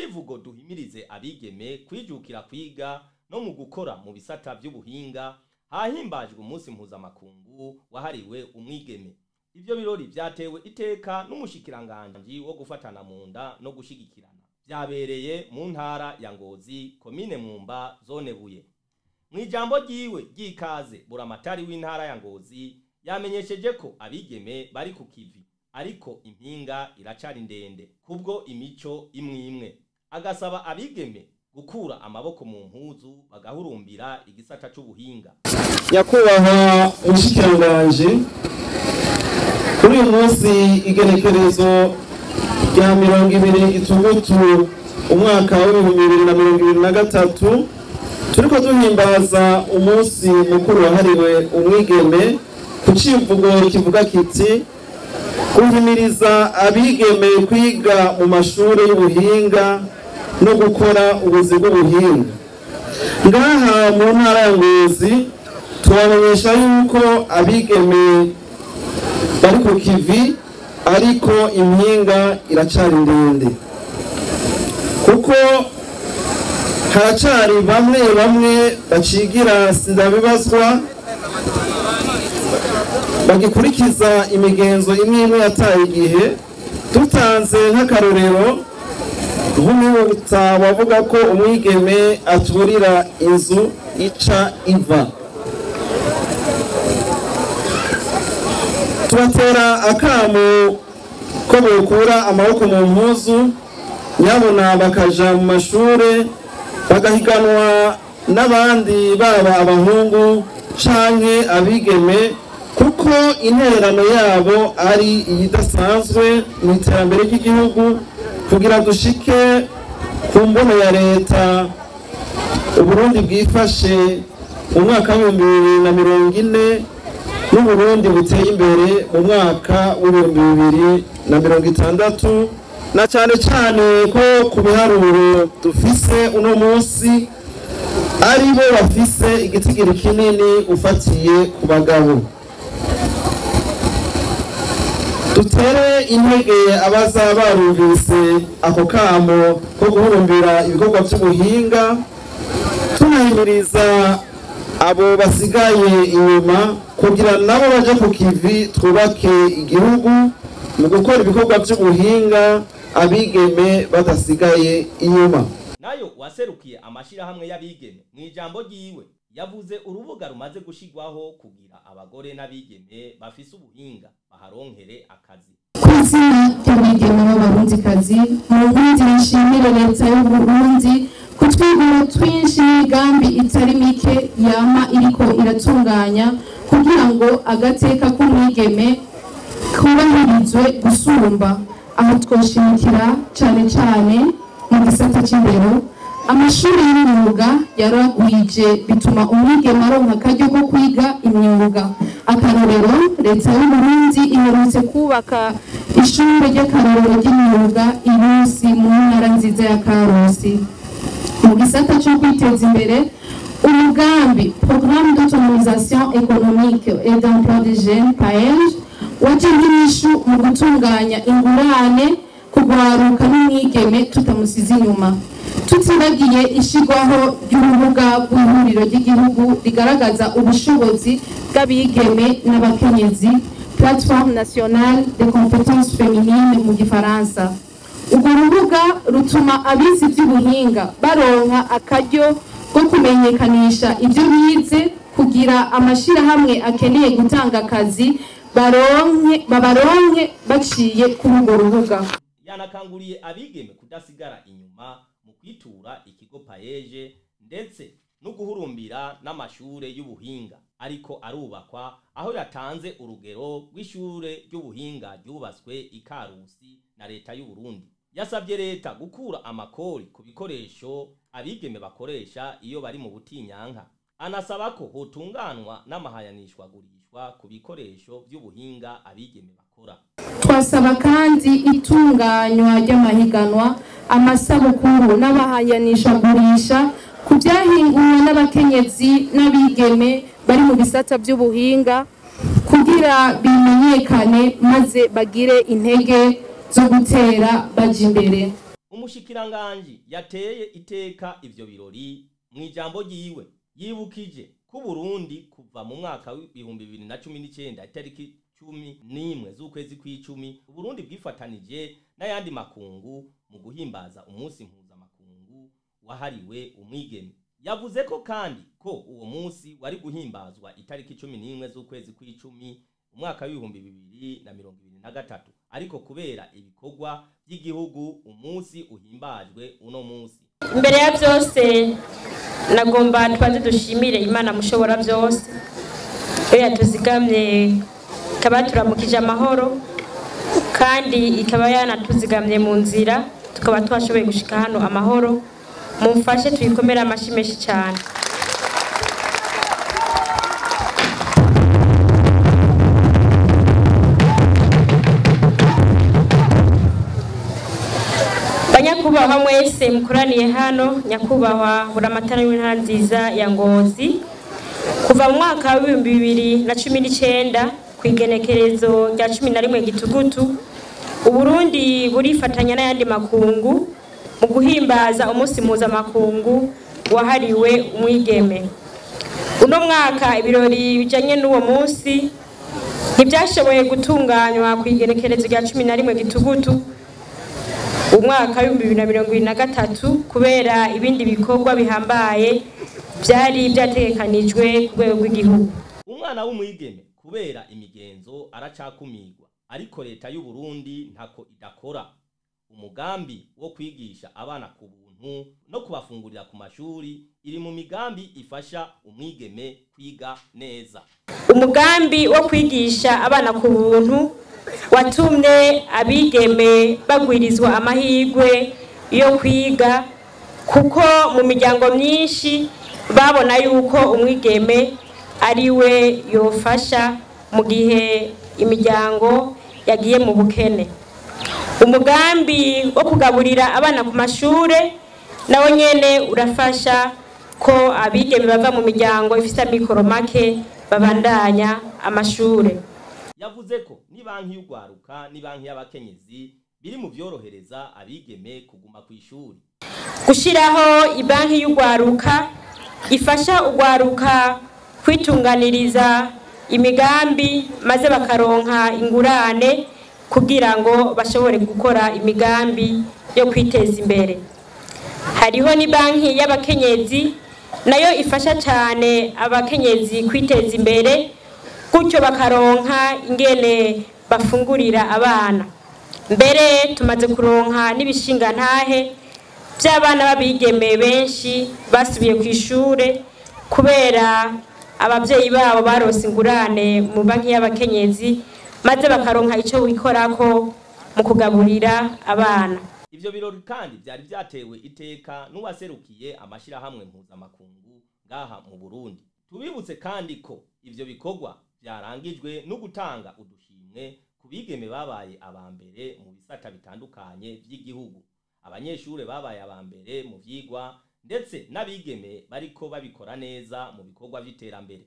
Civugo duhimirize abigeme kwijukira kwiga no mu gukora mu bisata vy'ubuhinga, hahimbajwe umunsi mpuzamakungu wahariwe umwigeme. Ivyo birori vyatewe iteka n'umushikiranganji wo gufatana mu nda no gushigikirana. Vyabereye mu ntara ya Ngozi, komine Mwumba, zone Buye. Mw'ijambo ryiwe ry'ikaze, buramatari w'intara ya Ngozi yamenyesheje ko abigeme bari ku kivi, ariko impinga iracari ndende kubwo imico imwimwe. Agasaba abigeme gukura amaboko mu mpuzu bagahurumbira igisata c'ubuhinga. Nyakubahwa umushikiranganji, kuri uyu munsi igenekerezo rya 20 Gitugutu umwaka w'2023, turiko duhimbaza umunsi mukuru wahariwe umwigeme ku civugo kivuga kiti guhimiriza abigeme kwiga mu mashure y'ubuhinga no gukora ubuzi bw'ubuhinga. Ngaha mu ntara ya Ngozi tubamenyesha yuko abigeme bari ku kivi, ariko impinga iracari ndende, kuko haracari bamwe bamwe bacigira sindabibazwa, bagikurikiza imigenzo imwe imwe yataye igihe. Dutanze nk'akarorero nk'umwibutsa wavuga ko umwigeme aturira inzu ica iva. Tubatera akamu ko bokura amaboko mu mpuzu, nyabona bakaja mu mashure bagahiganwa n'abandi, baba abahungu canke abigeme, kuko intererano yabo ari iyidasanzwe mu iterambere ry'igihugu, kugira dushike ku mbono ya leta Uburundi bwifashe mu mwaka w'2040 n'Uburundi buteye imbere mu mwaka w'2060, na cane cane ko ku biharuro dufise uno munsi ari bo bafise igitigiri kinini ufatiye ku bagabo. Dutere intege abaza barumvise ako kamo ko guhurumbira ibikorwa vy'ubuhinga, tunahimiriza abo basigaye inyuma kugira nabo baje ku kivi, twubake igihugu mu gukora ibikorwa vy'ubuhinga, abigeme badasigaye inyuma. Nayo waserukiye amashirahamwe y'abigeme mw'ijambo ryiwe yavuze urubuga rumaze gushigwaho kugira abagore n'abigeme bafise ubuhinga baharonkere akazi. Ku izina ry'abigeme b'Abarundikazi, mu nkundi nshimire leta y'Uburundi ku twigoro twinshi n'imigambi itari mike yama iriko iratunganya kugira ngo agateka k'umwigeme kubahirizwe gusumba. Aho twoshimikira cane cane mu gisata c'indero, amashuri y'imyuga yaragwije bituma umwigeme aronka akaryo ko kwiga imyuga. Akarorero, leta y'Uburundi iherutse kubaka ishure ry'akarorero ry'imyuga i Rusi mu ntara nziza ya Karusi. Mu gisata co kwiteza imbere, umugambi Programme d'autonomisation économique et d'emploi des jeunes PAEJ waje nk'inyishu mu gutunganya ingurane kugwaruka n'umwigeme tutamusize inyuma, tutibagiye ishigwaho ry'urubuga rw'ihuriro ry'igihugu rigaragaza ubushobozi bw'abigeme n'abakenyezi, Plateforme nationale des compétences féminines mu gifaransa. Urwo rubuga rutuma abize ivy'ubuhinga baronka akaryo ko kumenyekanisha ivyo bize, kugira amashirahamwe akeneye gutanga akazi babaronke baciye kuri urwo rubuga. Yanakanguriye abigeme kudasigara inyuma mu kwitura ikigo PAEJ ndetse no guhurumbira n'amashure y'ubuhinga ariko arubakwa, aho yatanze urugero rw'ishure ry'ubuhinga ryubatswe i Karusi na leta y'u Burundi. Yasabye leta gukura amakori ku bikoresho abigeme bakoresha iyo bari mu butinyanka, anasaba ko hotunganwa n'amahayanishwagurishwa ku bikoresho vy'ubuhinga abigeme bakora. Twasaba kandi itunganywa ry'amahiganwa, amasabukuru n'abahayanishagurisha ku byahinguwe n'abakenyezi n'abigeme bari mu bisata by'ubuhinga, kugira bimenyekane maze bagire intege zo gutera baja imbere. Umushikiranganji yateye iteka ivyo birori mu ijambo ryiwe yibukije ko Burundi kuva mu mwaka w'2019 itariki 11 z'ukwezi kw'icumi Burundi bwifatanije n'ayandi makungu mu guhimbaza umunsi mpuzamakungu wahariwe umwigeme. Yavuze ko kandi ko uwo munsi wari guhimbazwa itariki 11 z'ukwezi kw'icumi umwaka w'2023, ariko kubera ibikorwa by'igihugu umunsi uhimbajwe uno munsi. Imbere ya byose nagomba twanze dushimire Imana mushobora byose iyo yatuzigamye ikaba turamukije amahoro kandi ikaba yanatuzigamye mu nzira tukaba twashoboye gushika hano amahoro. Mumfashe tuyikomere amashyi menshi cyane. Banyakubahwa mwese mukoraniye hano, nyakubahwa Buramatari w'intara nziza ya Ngozi, kuva mu mwaka wa 2019 ku igenekerezo rya 11 Gitugutu, Uburundi burifatanya n'ayandi makungu mu guhimbaza umunsi mpuzamakungu wahariwe umwigeme. Uno mwaka ibirori bijanye n'uwo munsi ntibyashoboye gutunganywa ku igenekerezo rya 11 Gitugutu umwaka wa 2023 kubera ibindi bikorwa bihambaye byari byategekanijwe ku rwego rw'igihugu. Umwana w'umwigeme kubera imigenzo aracakumirwa, ariko leta y'u Burundi ntako idakora. Umugambi wo kwigisha abana ku buntu no kubafungurira ku mashuri iri mu migambi ifasha umwigeme kwiga neza. Umugambi wo kwigisha abana ku buntu watumye abigeme bagwirizwa amahirwe yo kwiga, kuko mu miryango myinshi babona yuko umwigeme ari we yofasha mu gihe imiryango yagiye mu bukene. Umugambi wo kugaburira abana ku mashure nawo nyene urafasha ko abigeme bava mu miryango ifite amikoro make babandanya amashure. Yavuze ko ni banki y'ugwaruka ni banki y'abakenyezi biri mu byorohereza abigeme kuguma ku ishuri. Gushiraho ibanki y'ugwaruka ifasha ugwaruka kwitunganiriza imigambi maze bakaronka ingurane kugira ngo bashobore gukora imigambi yo kwiteza imbere. Hariho ni banki y'abakenyezi nayo ifasha cyane abakenyezi kwiteza imbere, gutyo bakaronka ingene bafungurira abana. Mbere tumaze kuronka n'ibishinga ntahe by'abana babigeme benshi basubiye ku ishure kubera ababyeyi babo barose ingurane mu banki y'abakenyezi maze bakaronka icyo wikorako mu kugaburira abana. Ivyo birori kandi byari byatewe iteka n'uwaserukiye amashirahamwe mpuzamakungu ngaha mu Burundi. Tubibutse kandi ko ivyo bikorwa byarangijwe no gutanga udushimwe ku bigeme babaye abambere mu bisata bitandukanye by'igihugu, abanyeshure babaye abambere mu vyigwa ndetse n'abigeme bariko babikora neza mu bikorwa vy'iterambere.